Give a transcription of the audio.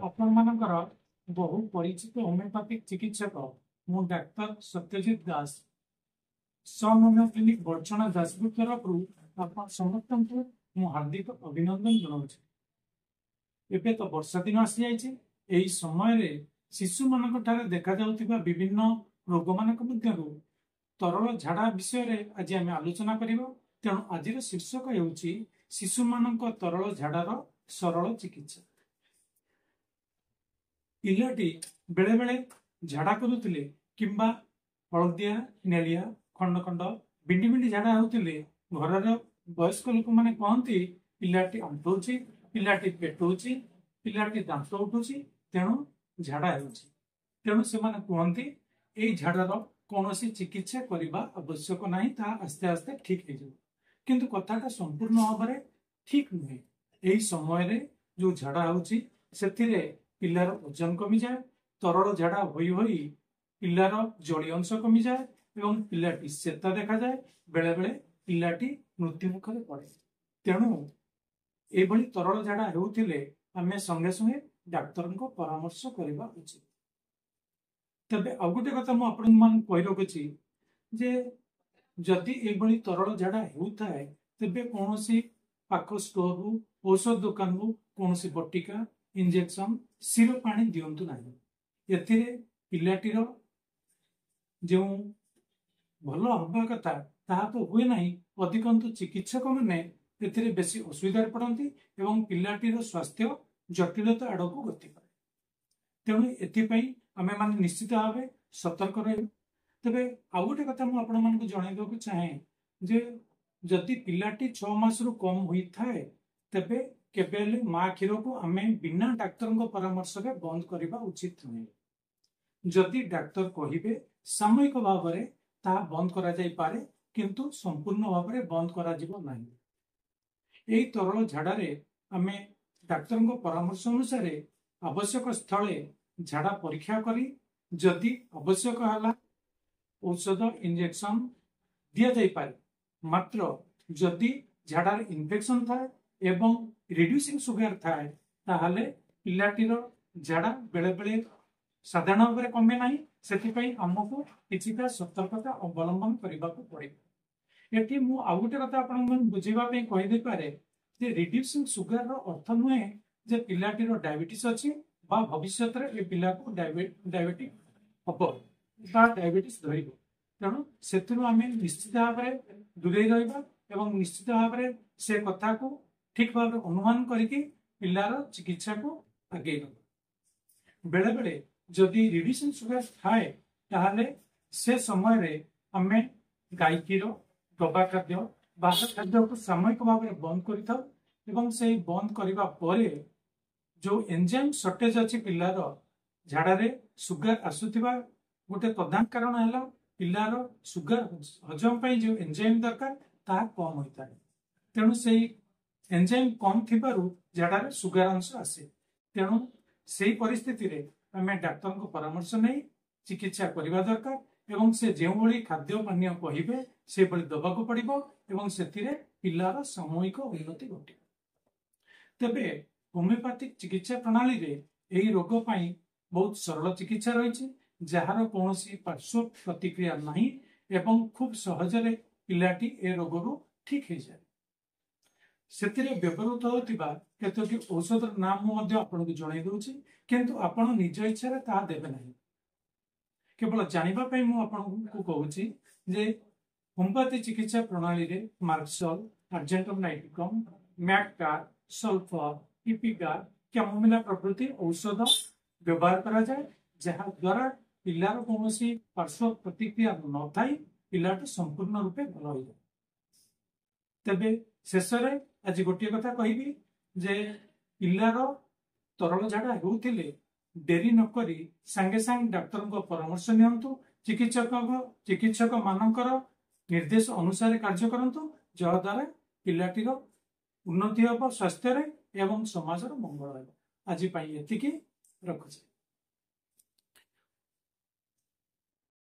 ଆପଣମାନଙ୍କର ବହୁ ପରିଚିତ ହୋମିଓପାଥିକ ଚିକିତ୍ସକ ମୁଁ ଡାକ୍ତର ସତ୍ୟଜିତ ଦାସ, ସନ୍ ହୋମିଓ କ୍ଲିନିକ, ବଡ଼ଚଣା, ଯାଜପୁର ତରଫରୁ ଆପଣ ସମସ୍ତଙ୍କୁ ମୁଁ ହାର୍ଦ୍ଦିକ ଅଭିନନ୍ଦନ ଜଣାଉଛି। ଏବେ ତ ବର୍ଷା ଦିନ ଆସିଯାଇଛି। ଏହି ସମୟରେ ଶିଶୁମାନଙ୍କ ଠାରେ ଦେଖାଯାଉଥିବା ବିଭିନ୍ନ ରୋଗମାନଙ୍କ ମଧ୍ୟରୁ ତରଳ ଝାଡ଼ା ବିଷୟରେ ଆଜି ଆମେ ଆଲୋଚନା କରିବା। ତେଣୁ ଆଜିର ଶୀର୍ଷକ ହେଉଛି ଶିଶୁମାନଙ୍କ ତରଳ ଝାଡ଼ାର ସରଳ ଚିକିତ୍ସା। ପିଲାଟି ବେଳେବେଳେ ଝାଡ଼ା କରୁଥିଲେ କିମ୍ବା ହଳଦିଆ, ନେଳିଆ, ଖଣ୍ଡ ଖଣ୍ଡ, ବିଣ୍ଡି ବିଣ୍ଡି ଝାଡ଼ା ହେଉଥିଲେ ଘରର ବୟସ୍କ ଲୋକମାନେ କହନ୍ତି, ପିଲାଟି ଆଣ୍ଠଉଛି, ପିଲାଟି ପେଟଉଛି, ପିଲାଟି ଦାନ୍ତ ଉଠୁଛି, ତେଣୁ ଝାଡ଼ା ହେଉଛି। ତେଣୁ ସେମାନେ କୁହନ୍ତି, ଏଇ ଝାଡ଼ାର କୌଣସି ଚିକିତ୍ସା କରିବା ଆବଶ୍ୟକ ନାହିଁ, ତାହା ଆସ୍ତେ ଆସ୍ତେ ଠିକ ହେଇଯିବ। କିନ୍ତୁ କଥାଟା ସମ୍ପୂର୍ଣ୍ଣ ଭାବରେ ଠିକ ନୁହେଁ। ଏହି ସମୟରେ ଯୋଉ ଝାଡ଼ା ହେଉଛି, ସେଥିରେ ପିଲାର ଓଜନ କମିଯାଏ। ତରଳ ଝାଡ଼ା ହୋଇ ହୋଇ ପିଲାର ଜଳୀୟ ଅଂଶ କମିଯାଏ ଏବଂ ପିଲାଟି ଶ୍ଵେତ ଦେଖାଯାଏ। ବେଳେ ବେଳେ ପିଲାଟି ମୃତ୍ୟୁ ମୁଖରେ ପଡେ। ତେଣୁ ଏଭଳି ତରଳ ଝାଡ଼ା ହେଉଥିଲେ ଆମେ ସଙ୍ଗେ ସଙ୍ଗେ ଡାକ୍ତରଙ୍କ ପରାମର୍ଶ କରିବା ଉଚିତ। ତେବେ ଆଉ ଗୋଟେ କଥା ମୁଁ ଆପଣମାନଙ୍କୁ କହି ରଖୁଛି ଯେ ଯଦି ଏଭଳି ତରଳ ଝାଡ଼ା ହେଉଥାଏ, ତେବେ କୌଣସି ପାଖ ଷ୍ଟୋରରୁ, ଔଷଧ ଦୋକାନରୁ କୌଣସି ବଟିକା, ଇଞ୍ଜେକ୍ସନ, ସିରପ ଆଣି ଦିଅନ୍ତୁ ନାହିଁ। ଏଥିରେ ପିଲାଟିର ଯେଉଁ ଭଲ ହବା କଥା ତାହା ତ ହୁଏ ନାହିଁ, ଅଧିକନ୍ତୁ ଚିକିତ୍ସକମାନେ ଏଥିରେ ବେଶୀ ଅସୁବିଧାରେ ପଡ଼ନ୍ତି ଏବଂ ପିଲାଟିର ସ୍ୱାସ୍ଥ୍ୟ ଜଟିଳତା ଆଡ଼କୁ ଗତି କରେ। ତେଣୁ ଏଥିପାଇଁ ଆମେମାନେ ନିଶ୍ଚିତ ଭାବେ ସତର୍କ ରହିବୁ। ତେବେ ଆଉ ଗୋଟେ କଥା ମୁଁ ଆପଣମାନଙ୍କୁ ଜଣାଇବାକୁ ଚାହେଁ ଯେ ଯଦି ପିଲାଟି 6 ମାସରୁ କମ୍ ହୋଇଥାଏ, ତେବେ କେବେ ହେଲେ ମା କ୍ଷୀରକୁ ଆମେ ବିନା ଡାକ୍ତରଙ୍କ ପରାମର୍ଶରେ ବନ୍ଦ କରିବା ଉଚିତ ନୁହେଁ। ଯଦି ଡାକ୍ତର କହିବେ, ସାମୟିକ ଭାବରେ ତାହା ବନ୍ଦ କରାଯାଇପାରେ, କିନ୍ତୁ ସମ୍ପୂର୍ଣ୍ଣ ଭାବରେ ବନ୍ଦ କରାଯିବ ନାହିଁ। ଏହି ତରଳ ଝାଡ଼ାରେ ଆମେ ଡାକ୍ତରଙ୍କ ପରାମର୍ଶ ଅନୁସାରେ ଆବଶ୍ୟକ ସ୍ଥଳେ ଝାଡ଼ା ପରୀକ୍ଷା କରି ଯଦି ଆବଶ୍ୟକ ହେଲା ଔଷଧ, ଇଞ୍ଜେକ୍ସନ ଦିଆଯାଇପାରେ। ମାତ୍ର ଯଦି ଝାଡ଼ାରେ ଇନଫେକ୍ସନ ଥାଏ ଏବଂ ରିଡ୍ୟୁସିଂ ସୁଗାର ଥାଏ, ତାହେଲେ ପିଲାଟିର ଝାଡ଼ା ବେଳେବେଳେ ସାଧାରଣ ଭାବରେ କମେ ନାହିଁ। ସେଥିପାଇଁ ଆମକୁ କିଛିଟା ସତର୍କତା ଅବଲମ୍ବନ କରିବାକୁ ପଡ଼ିବ। ଏଠି ମୁଁ ଆଉ ଗୋଟେ କଥା ଆପଣଙ୍କୁ ବୁଝିବା ପାଇଁ କହିଦେଇପାରେ ଯେ ରିଡ୍ୟୁସିଂ ସୁଗାରର ଅର୍ଥ ନୁହେଁ ଯେ ପିଲାଟିର ଡାଇବେଟିସ୍ ଅଛି ବା ଭବିଷ୍ୟତରେ ଏ ପିଲାକୁ ଡାଇବେଟିକ୍ ହବ ବା ଡାଇବେଟିସ୍ ଧରିବ। ତେଣୁ ସେଥିରୁ ଆମେ ନିଶ୍ଚିତ ଭାବରେ ଦୂରେଇ ରହିବା ଏବଂ ନିଶ୍ଚିତ ଭାବରେ ସେ କଥାକୁ ଠିକ ଭାବରେ ଅନୁମାନ କରିକି ପିଲାର ଚିକିତ୍ସାକୁ ଆଗେଇ ନେବା। ବେଳେବେଳେ ଯଦି ରିଡ୍ୟୁସିଂ ସୁଗାର ଥାଏ, ତାହେଲେ ସେ ସମୟରେ ଆମେ ଗାଈ କ୍ଷୀର, ଡବା ଖାଦ୍ୟ, ବାହାର ଖାଦ୍ୟକୁ ସାମୟିକ ଭାବରେ ବନ୍ଦ କରିଥାଉ ଏବଂ ସେଇ ବନ୍ଦ କରିବା ପରେ ଯୋଉ ଏନଜାଇମ୍ ସର୍ଟେଜ ଅଛି, ପିଲାର ଝାଡ଼ାରେ ସୁଗାର ଆସୁଥିବା ଗୋଟେ ପ୍ରଧାନ କାରଣ ହେଲା ପିଲାର ସୁଗାର ହଜମ ପାଇଁ ଯେଉଁ ଏନଜାଇମ୍ ଦରକାର ତାହା କମ୍ ହୋଇଥାଏ। ତେଣୁ ସେଇ ଏନଜାଇମ୍ କମ୍ ଥିବାରୁ ଝାଡ଼ାରେ ସୁଗାର ଅଂଶ ଆସେ। ତେଣୁ ସେଇ ପରିସ୍ଥିତିରେ ଆମେ ଡାକ୍ତରଙ୍କ ପରାମର୍ଶ ନେଇ ଚିକିତ୍ସା କରିବା ଦରକାର ଏବଂ ସେ ଯେଉଁଭଳି ଖାଦ୍ୟ ପାନୀୟ କହିବେ ସେଭଳି ଦେବାକୁ ପଡ଼ିବ ଏବଂ ସେଥିରେ ପିଲାର ସାମୟିକ ଉନ୍ନତି ଘଟିବ। ତେବେ ହୋମିଓପାଥିକ ଚିକିତ୍ସା ପ୍ରଣାଳୀରେ ଏହି ରୋଗ ପାଇଁ ବହୁତ ସରଳ ଚିକିତ୍ସା ରହିଛି, ଯାହାର କୌଣସି ପାର୍ଶ୍ୱ ପ୍ରତିକ୍ରିୟା ନାହିଁ ଏବଂ ଖୁବ୍ ସହଜରେ ପିଲାଟି ଏ ରୋଗରୁ ଠିକ୍ ହେଇଯାଏ। ସେଥିରେ ବ୍ୟବହୃତ ହେଉଥିବା କେତୋଟି ଔଷଧର ନାମ ମୁଁ ମଧ୍ୟ ଆପଣଙ୍କୁ ଜଣାଇ ଦଉଛି, କିନ୍ତୁ ଆପଣ ନିଜ ଇଚ୍ଛାରେ ତାହା ଦେବେ ନାହିଁ। କେବଳ ଜାଣିବା ପାଇଁ ମୁଁ ଆପଣଙ୍କୁ କହୁଛି ଯେ ହୋମିଓପାଥି ଚିକିତ୍ସା ପ୍ରଣାଳୀରେ ମାର୍କସଲ, ଆର୍ଜେଣ୍ଟମ ନାଇଟ୍ରିକମ୍, ମ୍ୟାକକାର, ସଲଫର, ଇପିକାର, କ୍ୟାମୋମିଲା ପ୍ରଭୃତି ଔଷଧ ବ୍ୟବହାର କରାଯାଏ, ଯାହା ଦ୍ୱାରା ପିଲାର କୌଣସି ପାର୍ଶ୍ୱ ପ୍ରତିକ୍ରିୟା ନଥାଇ ପିଲାଟି ସମ୍ପୂର୍ଣ୍ଣ ରୂପେ ଭଲ ହୋଇଯାଏ। ତେବେ ଶେଷରେ ଆଜି ଗୋଟିଏ କଥା କହିବି ଯେ ପିଲାର ତରଳ ଝାଡ଼ା ହେଉଥିଲେ ଡେରି ନକରି ସାଙ୍ଗେ ସାଙ୍ଗେ ଡାକ୍ତରଙ୍କ ପରାମର୍ଶ ନିଅନ୍ତୁ। ଚିକିତ୍ସକ ମାନଙ୍କର ନିର୍ଦ୍ଦେଶ ଅନୁସାରେ କାର୍ଯ୍ୟ କରନ୍ତୁ, ଯାହାଦ୍ୱାରା ପିଲାଟିର ଉନ୍ନତି ହେବ ସ୍ୱାସ୍ଥ୍ୟରେ ଏବଂ ସମାଜର ମଙ୍ଗଳ ହେବ। ଆଜି ପାଇଁ ଏତିକି, ରଖୁଛି।